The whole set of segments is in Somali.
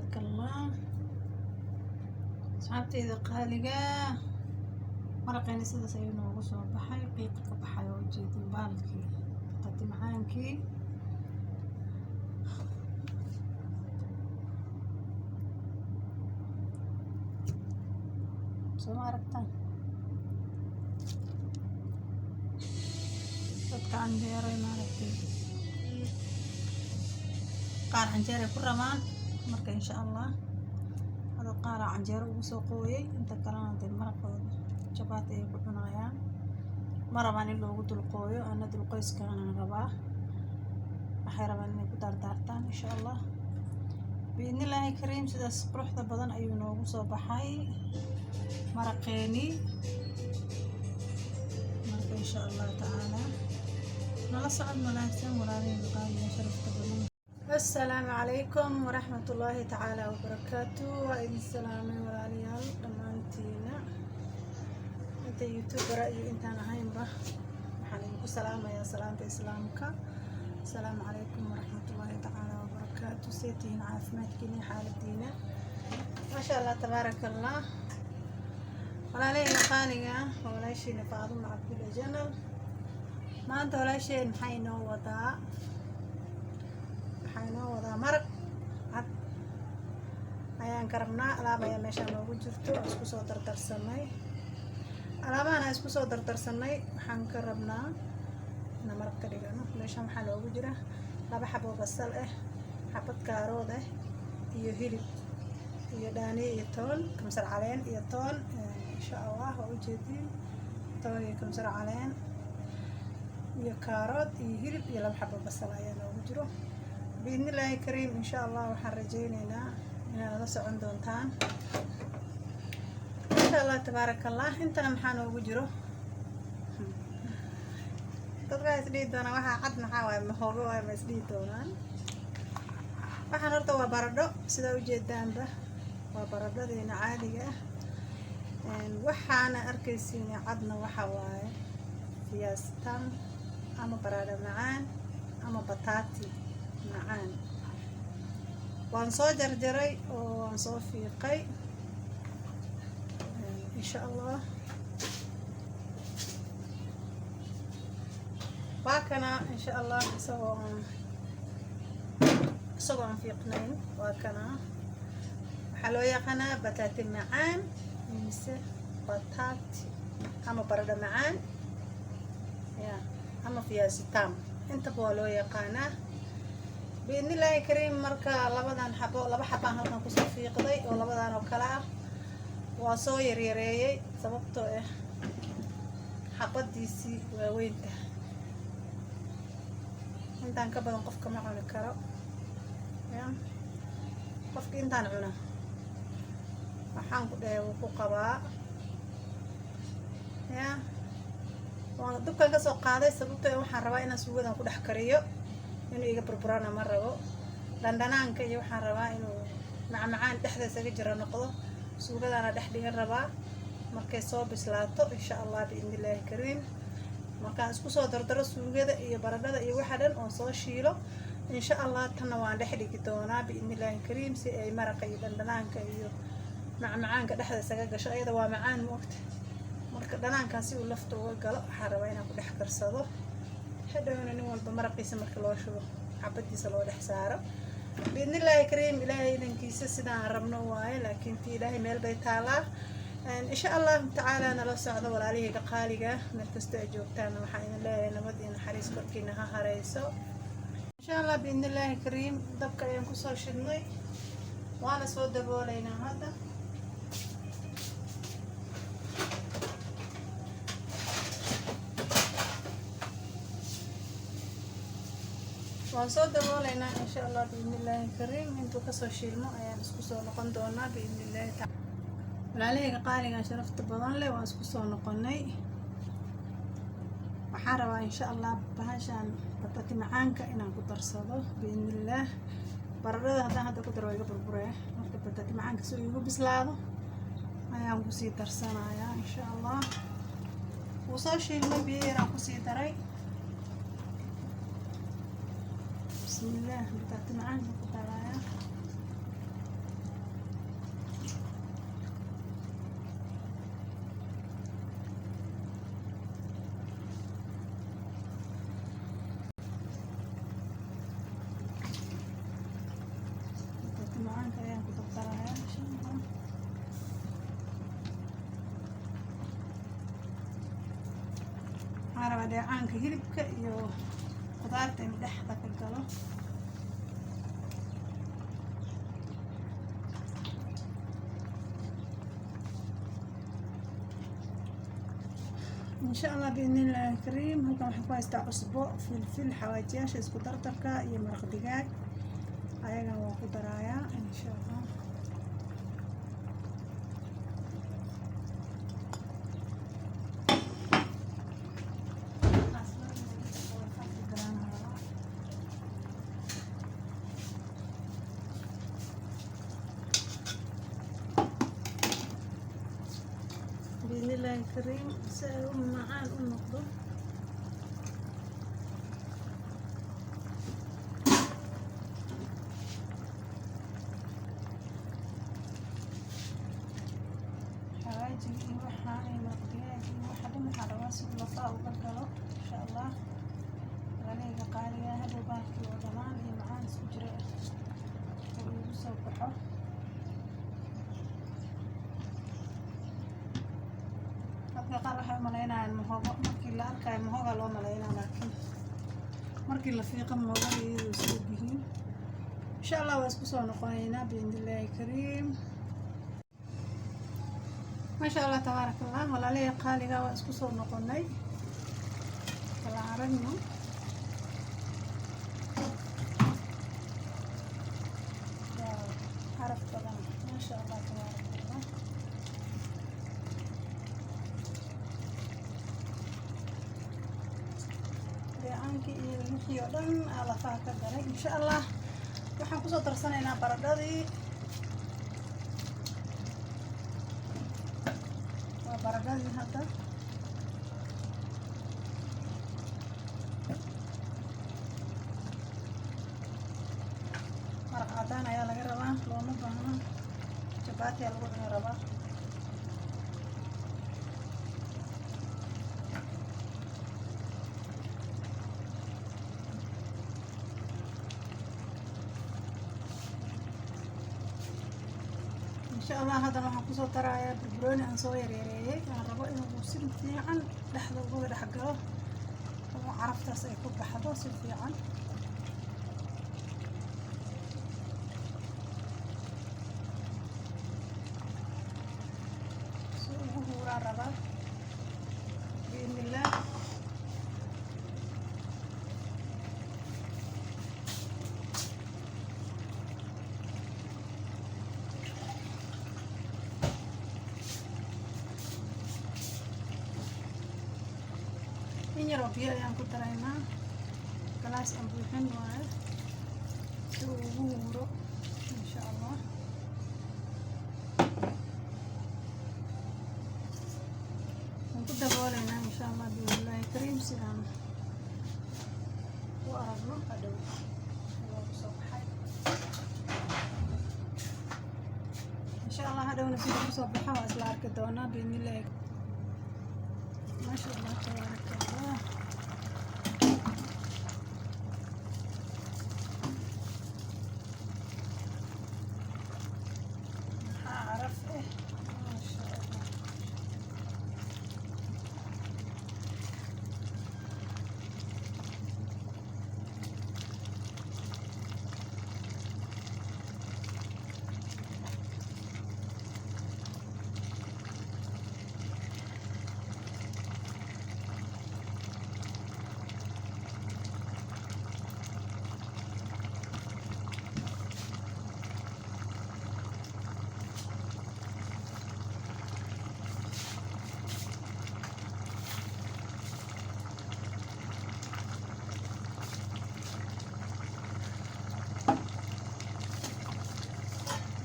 Tabaaraka Allah. Asxaabteyda qaaliga, maraqeena sidaas ayuu noogu soo baxay. Qiiqa ka baxay oo ujeedin baalkii batati macaankii. Soo ma aragtaan? Dadka canjeeray, maaragtay, qaar canjeeray ku rabaan. Marka insha Allah hada qaaraa canjeero ugu soo qooyay, inta kalena dee maraqooda jabaati ay ku cunayaan. Ma rabaan in loogu dulqooyo, ana dulqoyskaan rabaa. Waxay rabaan inay ku daardaartaan insha Allah biidnillaahi kariim. Sidaas quruxda badan ayuu noogu soo baxay maraqeeni. Marka insha Allah tacaala nala socod wanaagsan, walaalahayga qaaliga, sharafta badan. Assalaamu calaykum waraxmatullaahi tacaala wabarakaatu. Waa idin salaamay, walaalayaal, dhammaantiina, inta YouTubera iyo intaan ahaynba. Waxaan idinku salaamayaa salaanta Islaamka. Asalaamu calaykum waraxmatullaahi tacaala wabarakaatu. See tihiin? Caafimaadkiina, xaaladiina? Maasha Allah, tabaaraka Allah. Walaalahayga qaaliga ah, waa walaashiina Faaduma Cabdulla Janal. Maanta walaasheen maxay inoo wadaa? Waxaa inoo wadaa maraq cad ayaan ka rabnaa. Alaab ayaa meeshaan noogu jirto oo isku soo dardarsanay. Alaabahan aan isku soo dardarsanay waxaan ka rabnaa inaan maraq ka dhigano. Meeshaan waxaa noogu jira laba xabo basal ah, xabad kaarood ah iyo hilib iyo dhaaniyo iyo toon, kamsar caleen iyo toon. Insha Allah waa ujeediin, toon iyo kamsar caleen iyo kaarood iyo hilib iyo laba xabo basal ayaa noogu jiro biidnillaahi kariim. Insha Allah waxaan rajayneynaa inaad nala socon doontaan insha Allah. Tabaaraka Allah. Intana maxaa noogu jiro? Dadka is dhihi doonaan, waxaa cad maxaa waaye? Mahoogo waaye, ma is dhihi doonaan? Waxaan horta waa baradho. Sidaa ujeedaanba waa baradhadeena caadiga ah. Waxaana arkaysiina cadna waxa waaye fiyaastan ama baradho macaan ama bataati macaan. Waan soo jarjaray oo waan soo fiiqay. Insha Allah waa kana. Insha Allah isagoo aan fiiqnayn waa kana. Waxaa loo yaqaanaa bataati macaan mise bataati ama baradho macaan ya ama fiyaasitam, intaba waa loo yaqaanaa biidnillaahi kariim. Marka labadan xabo, laba xabaan halkan kusoo fiiqday oo labadan oo kale ah waa soo yaryareeyey, sababtoo ah xabadiisii waaweynta intaan ka badan qofka ma cuni karo. Ya qofka intaan cuna, waxaan ku dhahay, wuu ku qabaa. Ya waan dubkan kasoo qaaday, sababtoo ah waxaan rabaa inaan suugadan ku dhex kariyo. Inuu iga burburana ma rabo. Dhandhanaanka iyo waxaan rabaa inuu macmacaan dhexda isaga jiro noqdo. Suugadaana dhex dhigan rabaa markay soo bislaato insha Allah biidnillaahi kariim. Markaan isku soo dardaro suugada iyo baradhada iyo waxa dhan oon soo shiilo insha Allah, tanna waan dhex dhigi doonaa biidnillaahi kariim, si ay maraqa iyo dhandhanaanka iyo macmacaanka dhexda isaga gasho. Ayada waa macaan moogta. Marka dhanaankan si uu lafta uga galo, waxaan rabaa inaan ku dhex karsado. Hadhowna nin walba maraqiisa marka loo shubo, xabadiisa loo dhex saaro biidnillaahi kariim. Ilaahay idankiisa sidaan rabno waaye, laakiin tii Ilaahay meel bay taalaa. Insha Allahu tacaala nala socdo, walaalihayga qaaliga. Meel kastoo ay joogtaan waxaan idin leeyahay nabad iyo naxariis korkiina ha hareyso insha Allah biidnillaahi kariim. Dabka ayaan kusoo shidnay, waana soo dabooleynaa hadda. Waan soo dabooleynaa insha Allah biidnillaahi kariim. Intuu kasoo shiilmo ayaan isku soo noqon doonaa biidnillaahi taala. Walaalahayga qaaliga, sharafta badan leh, waan isku soo noqonay. Waxaan rabaa insha Allah bahashan batati macaanka inaan ku darsado biidnillaah. Baradhada haddaan hadda ku daro waa iga burburaya. Marka batati macaanka si uu igu bislaado ayaan kusii darsanayaa insha Allah. Wuu soo shiilmay, biyo yaraan kusii daray. Bismillaah, batati macaanka ku darayaa. Waxaan rabaa dheecaanka hilibka iyo qudaarta in dhexda ka galo. Insha Allah, biidni Illaahi kariim. Halkan waxaan ku haystaa cusbo, filfil, xawaajiyaasha isku dardarka iyo maraq digaag. Ayagan waan ku darayaa, insha Allah. Biidni Illaahi kariim, si ay u macaan u noqdo. Xawaajiga iyo waxaa iyo maraq digaag iyo waxa dhan waxaa rabaa si lafaha uga galo, insha Allah. Walaalahayga qaaliga, hadhow bahalkii oo dhanaan iyo macaan isku jira oo igu soo baxo. Dadka qaar waxay umalaynayaan mahogo. Markii la arkayo mahoga loo malaynaa, laakiin markii la fiiqo mahogada iyadoo isku ogyihiin. Insha Allah, waa isku soo noqonaynaa, biidni Illaahi kariim. Maasha Allah, tabaaraka Allah. Walaalahey qaaliga, waa isku soo noqonay. Kala aragno. Waaw, caraf badan! Maasha Allah, tabaaraka Allah. Dheecaankii iyo wixii oo dhan aa lafaha ka galay. Insha Allah, waxaan kusoo darsanaynaa baradhadii. Waa baradhadii hadda. Maraq cadaan ayaa laga rabaa, looma baahno. Jabaati ayaa lagu cuni rabaa. Insha Allah, haddana waxaan kusoo darayaa barbarooni aan soo yaryareeyey. Aan rabo inuu si fiican dhexda uga dhex galo oo caraftaas ay ku baxdo si fiican. Si ugu huuraa rabaa, biidni Illaah. In yaroo biyo ayaan ku daraynaa, galaas aan buuxin waayo, si uu ugu huuro, insha Allah. Waan ku dabooleynaa, insha Allah, biidnillaahi kariim, si aan u aragno hadhow loogu soo baxay. Insha Allah, hadhowna sida kusoo baxa waa isla arki doonaa, biidnillaahi. Maasha Allah, tabaaraka Allah. Maxaa caraf eh! Maasha Allah.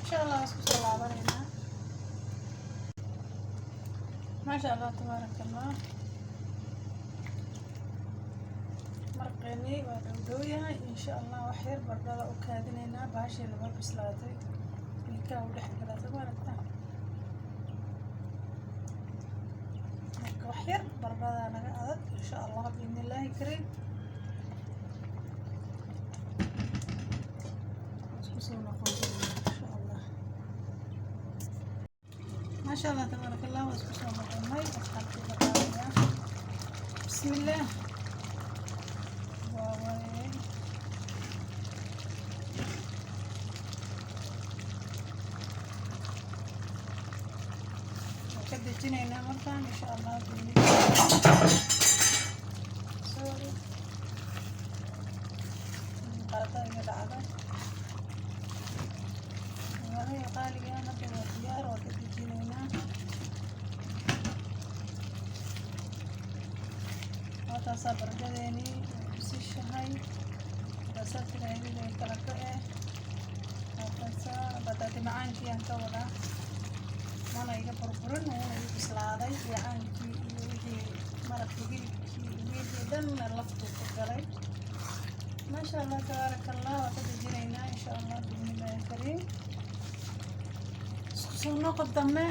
Insha Allah, isku soo laabanaynaa. Maasha Allah, tabaaraka Allah. Marqeeni waa dhowdhow yahay, insha Allah. Wax yar bardhada u kaadinaynaa. Bahasheena waa bislaatay, ilkaha u dhex galatay, ma aragtaa? Marka wax yar bardhada naga adag, insha Allah, biidni Illaahi kariim. Isku soo noqon doonaa, insha Allah. Maasha Allah, tabaaraka Allah. Waa isku soo noqonay, asxaabtayda qaaliga. Bismillaah. Waa waaye. Waan ka dejinaynaa markaan, insha Allah. Sorry, qaada iga dhacday. Walaalahey qaaliga, hadda waa diyaar, waa ka dejinaynaa. Waataasaa baradhadeenii way bisishahay. Hadaasaa tirahdid way kala ka-eh. Waataasaa bataati macaankii aan ka wadaa, mana iga burburin, wuuna ii bislaaday. Dheecaankii iyo wixii maraqii, hilibkii iyo wixii dhanna laftuu ku galay. Maasha Allah, tabaaraka Allah. Waa ka dejinaynaa, insha Allah, biidnillaahi kariim. Isku soo noqod dambe.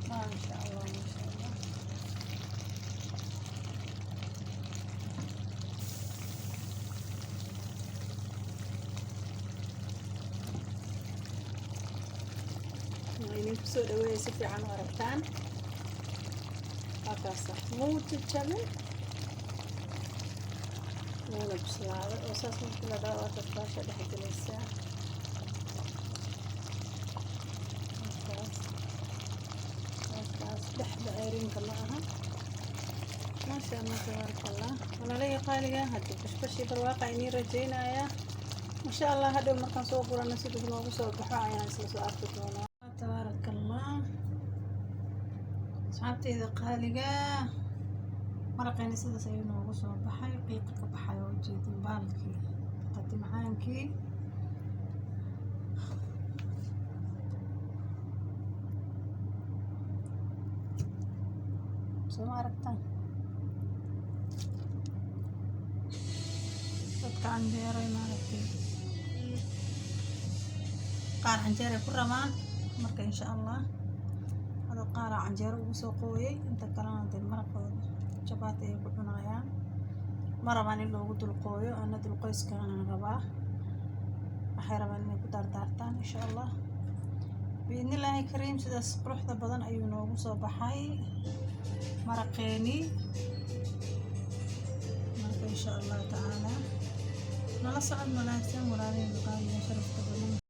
Maasha Allah, maasha Allah. Waa idin kusoo dhaweeya, si fiican u aragtaan. Waakaasa, muu jajabin, wuuna bislaaday. Oo saas markii la dhaho, waataas baasha dhex gelaysaa. Waakaas, waakaas, dhexda ceyriinka ma aha. Maasha Allah, tabaaraka Allah. Walaalahey qaaliga, haddii bashbashii barwaaqa inii rajaynayaa, insha Allah. Hadhow markaan soo gurano, siduu noogu soo baxo ayaan isla soo arki doonaa. Tabaaraka Allah. Asxaabteyda qaaliga, maraqeeni sidaas ayuu noogu soo baxay. Qiiqa ka baxay oo ujeedin, baalkii qati macaankii. Soo ma aragtaan? Dadka canjeeray, maaragtay, qaar canjeeray ku rabaan. Marka insha Allah hada qaaraa canjeero ugu soo qooyay, inta kalena dee maraqooda jabaati ay ku cunayaan. Ma rabaan in loogu dulqooyo, ana dulqoyskaana rabaa. Waxay rabaan inay ku daardaartaan, insha Allah, biidnillaahi kariim. Sidaas quruxda badan ayuu noogu soo baxay maraqeeni. Marka insha Allah tacaala nala socod wanaagsan, walaalaheyga qaaliga, sharafta badan.